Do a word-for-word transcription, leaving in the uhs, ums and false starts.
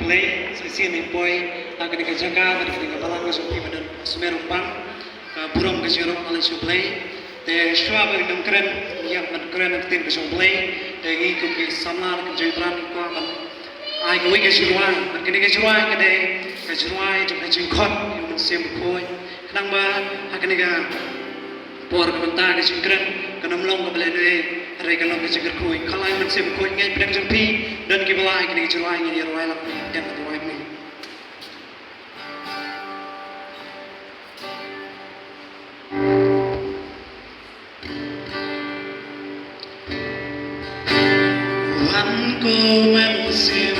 Blei, sa shisien ngin poi ha kane ka jaka bad kane ka balang ka jong phi ba don ha Sumai Rympang, ka burom ka jingrong ka la shu Blei. Te shuwa ba ngin ym kren, ïa ban kren ha ka ktien ka jong Blei. Te ngi kum ki samla na ka jingpyrshang ngi kwah ban ai kawei ka jingrwai, bad kane ka jingrwai ka dei ka jingrwai jong ka jingkhot ïa u Mynsiem Bakhuid. Khnang ba ha kane ka por ka bynta ka jingkren kan ym long kaba lehnohei, hynrei kan long ka jingkyrkhu. Khublei Mynsiem Bakhuid, ngi ai pdeng jong phi, don kiba lah ïa kane ka jingrwai, ngin ïa rwai lang, ngin ïa rwai lang. Wan ko Mynsiem.